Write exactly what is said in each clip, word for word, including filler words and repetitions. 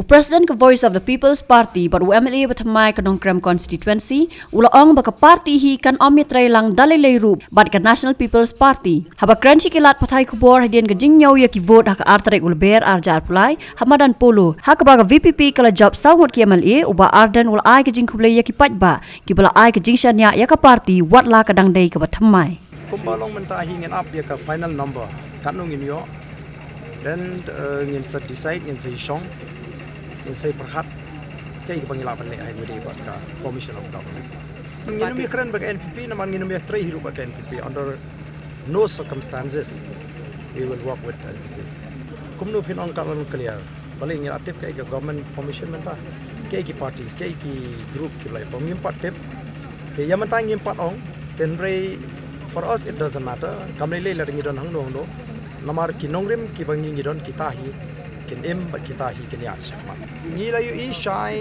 President ka Voice of the People's Party bad u M L A ba thymmai ka Nongkrem constituency u la ong ba ka party hi kan ym ïatrei lang da lei lei ruh bad ka National People's Party. Haba kren sha ki lad pathai khubor hadien ka jingñiew ïa ki vote ha ka ar tarik u Lber ar hajar arphew lai ha madan Polo, ha kaba ka V P P ka la jop saw ngut ki M L A, u Bah Ardent u la ai ka jingkhublei ïa ki paidbah kiba la ai ka jingshaniah ïa ka party wat la ka dang dei kaba thymmai. Kumba long mynta hi ngin ap ïa ka final number, katno ngin ïoh. Then, eh, ngin sa decide, ngin sa ïashong, ngin sa ïapyrkhat kaei kaba ngi lah ban leh ha kaba ïadei bad ka formation of government. Ngin ym ïakren bad ka N P P namar ngin ym ïatrei hi ruh bad ka N P P. Under no circumstances we will work with N P P. Kumno phin ong ka long clear. Balei ngi la tip kaei ka government formation mynta, kaei ki parties, kaei ki group ki la form, ngim pat tip. Te ïa mynta ngim pat ong. Te hynrei for us it doesn't matter. Kam lei lei lada ngi don hangno hangno. Namar ki nongrim kiba ngi ngi don kita hi kin im bad kita hi kin ïaid shakhmat. Ngi la ïohi shai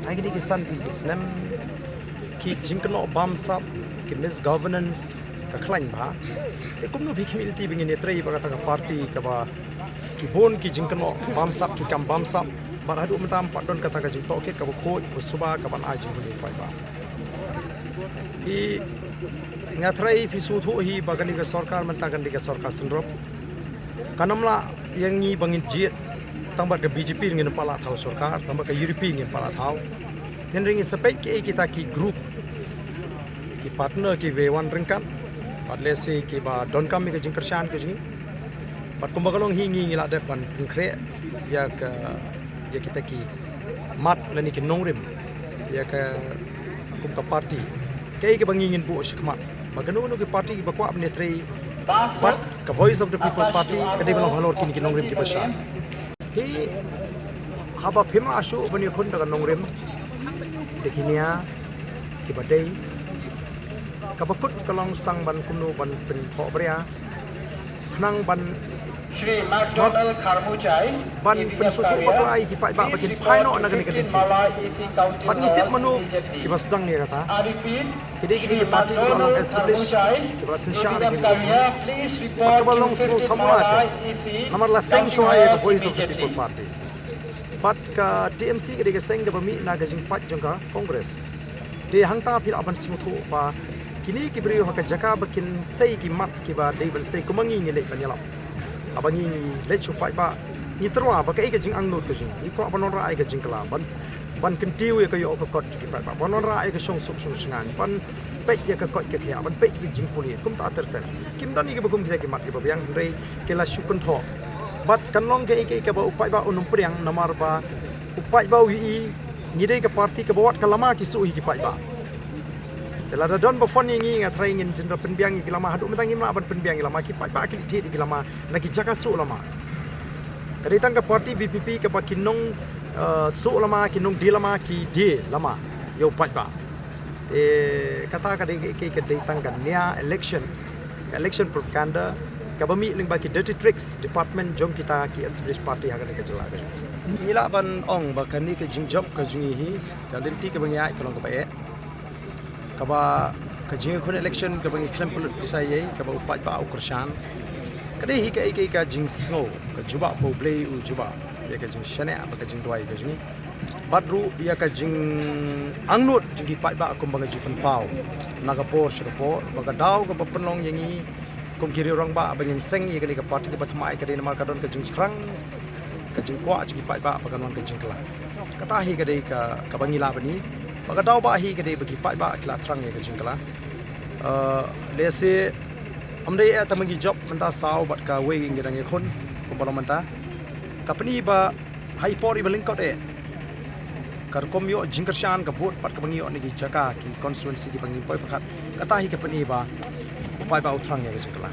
ha kine ki san ki snem ki jingkynnoh bamsap, ki misgovernance ka khlaiñ bha. Te kumno phi khmih lynti ba ngin ïatrei bad kata ka party kaba ki bun ki jingkynnoh bamsap, ki kam bamsap, bad haduh mynta ym pat don kata ka jingtohkit kaba khuid ba suba kaban ai jinghun ïa ki paidbah. Phi, nga thrang phi sngewthuh hi ba kane ka sorkar mynta kan dei ka sorkar syndrop. Kan ym lah ïa ngi ba ngin jied tang bad ka B J P ngin ym pat lah thaw sorkar, tang bad ka U D P ngin ym pat lah thaw. Te hynrei ngin sa peit kiei kita ki group, ki partner kiba wan ryngkat bad lehse kiba donkam ïa ka jingkyrshan ka jong ngi. Bad kumba ka long hi ngi ngi la dep ban pynkhreh ïa ka, ïa kita ki mat lane ki nongrim ïa ka kum ka party. Kaei kaba ngi ngin buh shakhmat ba kano kano ki party kiba kwah ban ïatrei bad ka Voice of the People Party ka dei ban long halor kine ki nongrim kiba shai. Hi, haba phim lah shuh ban ïakhun da ka nongrim, da ki nia kiba dei, kaba kut ka long tang ban kumno ban pynthohbria khnang ban Shri McDonald Kharmuchai, ban pynsngewthuh bakla ïa ki paidbah ba kin phai noh na kane ka lynti. Bad ngi tip mano kiba sdang ïa kata. Ki dei kine ki party kiba long established, kiba la synshar na kine ki lynti. Bad kaba long sngewthuh mano te, namar la seng shuh ïa ka Voice of the People Party. Bad ka T M C ka dei ka seng kaba mih na ka jingpait jong ka Congress. Te hangta phi lah ban sngewthuh ba kine ki briew ha ka jaka ba kin sei ki mat kiba dei ban sei, kumba ngi ngi leit ban ïalap. Haba ngi ngi leit sha u paidbah, ngi tyrwa ba kaei ka jingangnud ka jong ngi, ngi kwah ban wanrah ïa ka jingkylla, ban, ban kyntiew ïa ka ïoh ka kot jong ki paidbah, ban wanrah ïa ka shongsuk shongshngaiñ, ban peit ïa ka koit ka khiah, ban peit ïa ka jingpule, kumta ter ter. Kim don ïa kiba kum kita ki mat kiba biang, hynrei ki la shu kynthoh. Bad kan long kaei kaei kaba u paidbah un ym pdiang, namar ba u paidbah u ïohi ngi dei ka party kaba wat ka lama ki shu hi ki paidbah. Te lada don ba phone ïa ngi, nga thrang ngin jin da pynbiang ïa ki lama, haduh mynta ngim lah ban pynbiang ïa lama, ki paidbah ki leit thied ïa ki lama na ki jaka shu lama. Ka dei tang ka party V P P kaba ki nong, eh, shu lama, ki nong die lama, ki die lama ïa u paidbah. Te kata ka dei ka, ka dei tang ka nia election, ka election propaganda kaba mih lyngba ki dirty tricks department jong kita ki established party ha kane ka jylla ka jong ngi. Ngi lah ban ong ba kane ka jingjop ka jong ngi hi, ka lynti kaba ngi ïaid ka long kaba eh. Kaba ka jingïakhun election kaba ngi khlem pynlut pisa ïa, kaba u paidbah u kyrshan. Ka dei hi kaei kaei ka jingsngew, ka jubab ba U Blei u jubab ïa ka jingshaniah bad ka jingduwai ka jong ngi. Bad ruh ïa ka jingangnud jong ki paidbah kumba nga ju pynpaw na ka por sha ka por, ba ka daw kaba pynlong ïa ngi kum ki riew rangbah ba ngin seng ïa kane ka party kaba thymmai ka dei namar ka don ka jingthrang, ka jingkwah jong ki paidbah ba kan wan ka jingkylla. Kata hi ka dei ka, kaba ngi lah ban ïohi. Ba ka daw ba hi ka dei ba ki paidbah ki la thrang ïa ka jingkylla. Eh, lehse ym dei eh tang ba ngi jop mynta saw bad kawei ngi dang ïakhun kumba long mynta. Ka pyni ba ha i por iba lyngkot eh, ka rukom ïoh jingkyrshan ka vote pat kaba ngi ïoh na ki jaka, ki constituency kiba ngi poi pyrkhat, kata hi ka pyni ba u paidbah u thrang ïa ka jingkylla.